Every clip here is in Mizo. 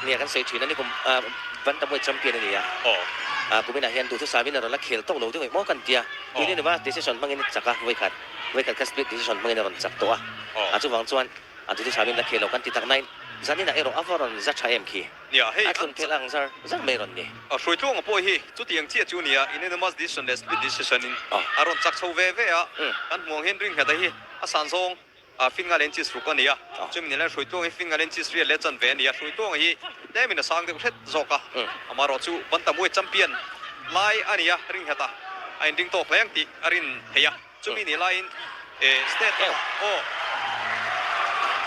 Nia kan sawi thin a ni kum Bantamweight champion a ni a. Kuminah hian duhthusam in a rawn la khel tawk lo deuh maw kan tia. Unanimous decision hmangin a chak a, vawikhat vawikhat kha split decision hmangin a rawn chak tawh a. Chuvang chuan a duhthusam in la khel lo kan ti tak nain zaninah erawh a va rawn za tha em khi. Nia hei A thlun phelh ang zar zar mai rawn ni. A hruaitluanga pawh hi chutiang chiah chu nia unanimous decision leh split decision in a rawn chak chho ve ve a. Kan hmuh ang hian ringheta hi a san zawng A finga leh inchis ruk a ni a, chumi ni leh hruaituang hi finga leh inchis riat leh chanve a ni a, hruaituang hi tlemin a sang deuh hret zawk a, amaherawh chu Bantamweight champion lai a ni a, ringhet a, a inring tawk hle ang tih a rin theih a, chumi ni laiin state lamah aw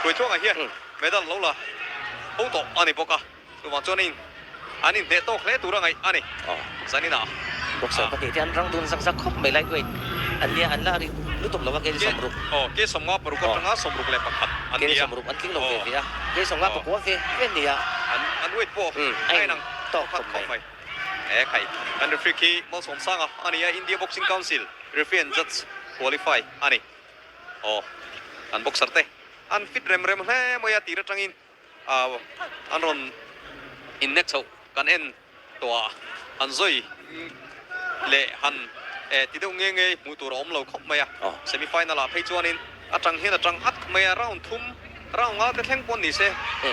hruaituangah hian medal lo la ho tawh a ni bawk a, chuvang chuan an inhneh tawk hle tur a ngaih a ni zaninah. Boxer pahnih te an rang dun zak zak khawp mai lightweight an nia an la ri lutuk lo a kei 60. Aw kei 56 atanga 61 an nia. Kei 60 an tling lo ve ve a kei 59 ve ve an nia. An weight pawh a inang tawk khawp mai. E khai kan referee khi Malsawmsanga a nia India Boxing Council referee and judge qualify a ni. Aw kan boxer te an fit rem rem hle mai a tir atangin. An rawn innek chhoh kan en tawh a, han zawi leh han ti deuh nge nge hmuh tur a awm lo khawp mai a. Semi final ah phei chuanin a tang hian a tang at mai a, round thum, round nga te thleng pawn ni se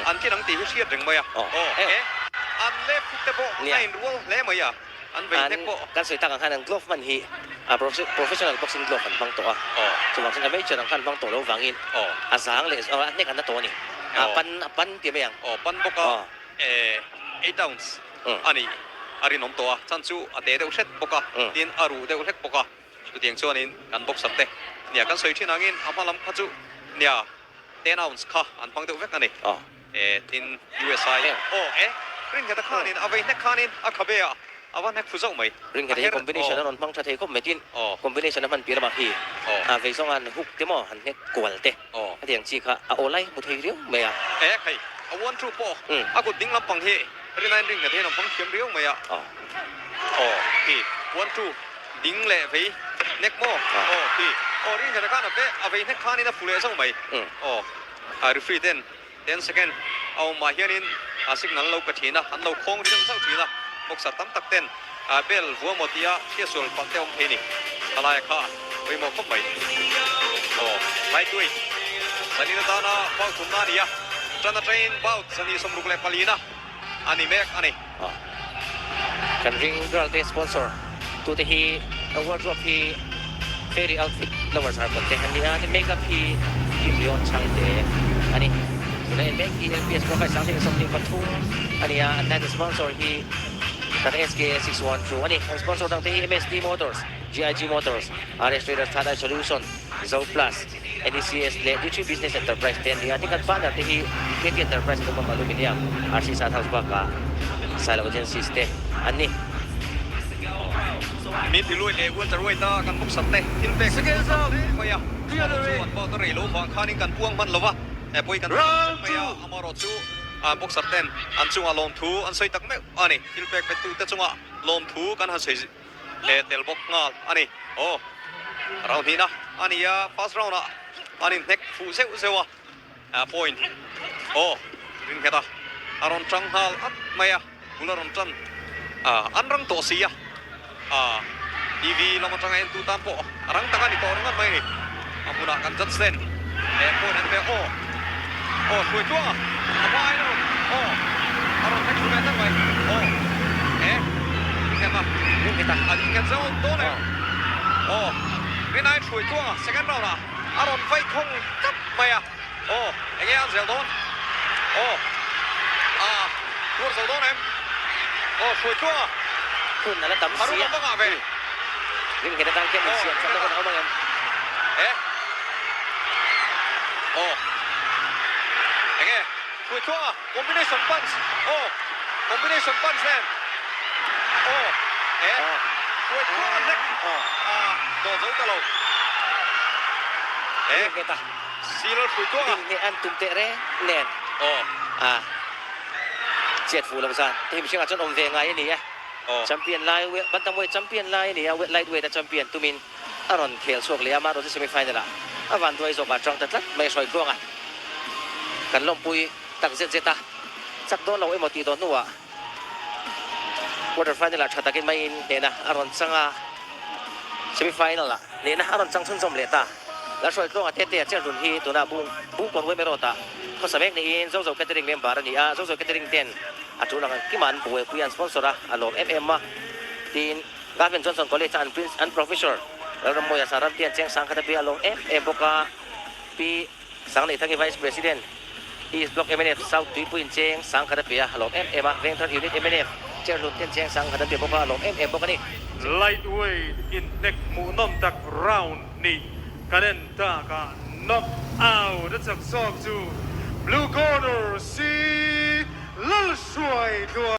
an kin ang tih hi hriat reng mai a. Aw e, an left foot te pawh a inrual hle mai a, an vei hnek pawh. Kan sawi tak ang khan an glove hman hi professional boxing glove an hmang tawh a, chuvang chuan amateur ang khan an hmang tawh lo vangin a zang leh a hnek an la tawh a ni. A pan a pan ti mai ang. Aw pan bawk a, 8 ounce a nih a rinawm tawh a, chan chu a te deuh hret bawk a, tin a ruh deuh hlek bawk a, chutiang chuanin kan boxer te nia kan sawi thin angin a hma lam kha chu nia 10 ounce kha an hmang deuh vek a ni. Tin USI aw e Ringheta khanin a vei hnek khanin a khabe a a va hnek fu zauh mai. Ringheta hi combination a rawn hmang tha thei khawp mai tin combination a hman piah lamah khi a vei zawnga an hook te maw han hnek kual te hetiang chi kha a aw lai hmu thei riau mai a. E khai a one two pawh a kut ding lampang hi Rinain Ringheta hian a hmang thiam riau mai a. Aw khi one two ding leh vei hnek maw aw khi aw Ringheta khan a vei hnek khanin a fu leh zauh mai aw a referee ten 10 second a awm mah hianin a signal an lo pe thin a, an lo khawng ri deuh zauh thin a, boxer tam tak ten bell vua maw tia hriatsual palh te a awm thei ni. Thalaia kha pawimawh khawp mai. Aw, lightweight zanin atana bout thumna a ni a, tan atangin bout 264 na a ni mek a ni. Kan ring girl te sponsor tute hi wardrobe hi fairy outfit lower zarkawt te an ni a, tin makeup hi Kim Leon Changte a ni. Tuna en mek hi LPS Profile 2023 a ni a, an title sponsor hi Tata SK 612 a ni. An sponsor dang te hi MSD Motors, GIG Motors, RS Traders Third Eye Solution, Zo Plus, NECS leh D3 Business Enterprise te an ni a, tin kan partner te hi KT Enterprise Kumam Aluminium, RC South House bakah Silo Agencies te an ni. Mi ti lui leh Walter White-a kan boxer te thil pek kan duh tak hle mai a, amah chu an bout a rei lo vang khanin kan puang hman lo va, he pawi kan thlen zet mai a, amaherawh chu boxer ten an chungah lawmthu an sawi tak meuh a ni, thil pek pettu te chungah lawmthu kan han sawi leh tel bawk nghal a ni. Aw, round hnihna a ni a, first round ah an inhnek fuh zeuh zeuh a, point aw ringnghet a, a rawn tang nghal at mai a, bul a rawn tan an rang tawh si a, TV lam atanga entu tan pawh a rang tak a ni tawh ringawt mai a ni. A hmunah kan judge ten he point an pe aw, aw hruai tluang a, a hma aiin a rawn aw a rawn hnek thlu ve tak mai aw he ringnghet a, Ringnghet a, a ringnghet zo dawn em aw rinai hruai tluang a second round ah a rawn vai khawng tlat mai a aw enge an zel dawn aw a tuar zo dawn em aw hruai tluang a. Hun a la tam si a. Ringnghet atang khian insiam that na hun a awm ang em? E. Aw. Enge? Pui tluanga combination punch. Aw. Combination punch nen. Aw. E. Pui tluanga hlek. A dawh zo ta lo. E. Ringnghet a. Silal pui tluanga. Ringnghet an tum teh reng nen. Aw. A. Chiat fuh lo zan. Hei mihringah chuan awm ve ngai a ni e. Champion lai bantamweight champion lai a ni a, lightweight a champion tumin a rawn khel chhuak leh a, amaherawh chu semi final ah a vanduai zawk ah tang ta tlat mai a hruai tluang a, kan lawmpui tak zet zet a. Chak dawn lo emaw tih tawh hnuah quarter final ah tha takin maiin hnehna a rawn chang a, semi final ah hnehna a rawn chang chhunzawm leh ta. Lalhruaitluanga Tete a cherhlun hi tunah Bung Bungkawn Weme Road ah khawsa mek niin Zozo Catering member a ni a, Zozo Catering ten a tul ang kima an buaipui an sponsor a, a lawm em em a. Tin, Gavin Johnson College a an prince an professor Lalrammawia Saramtian cheng sangkhat a bia a lawm em em bawk a, Pi. Sangneithangi Vice President, East Block mnf South Tuipui incheng sangkhat a pe a, a lawm em em a, Vengthar Unit mnf Chairhlun te incheng sangkhat an pe bawk a, a lawm em em bawk a ni. Lightweight inhnek hmuhnawm tak round hnih kan en tak a, knock out a chak zawk chu Blue Corner si Lalhruaitluang.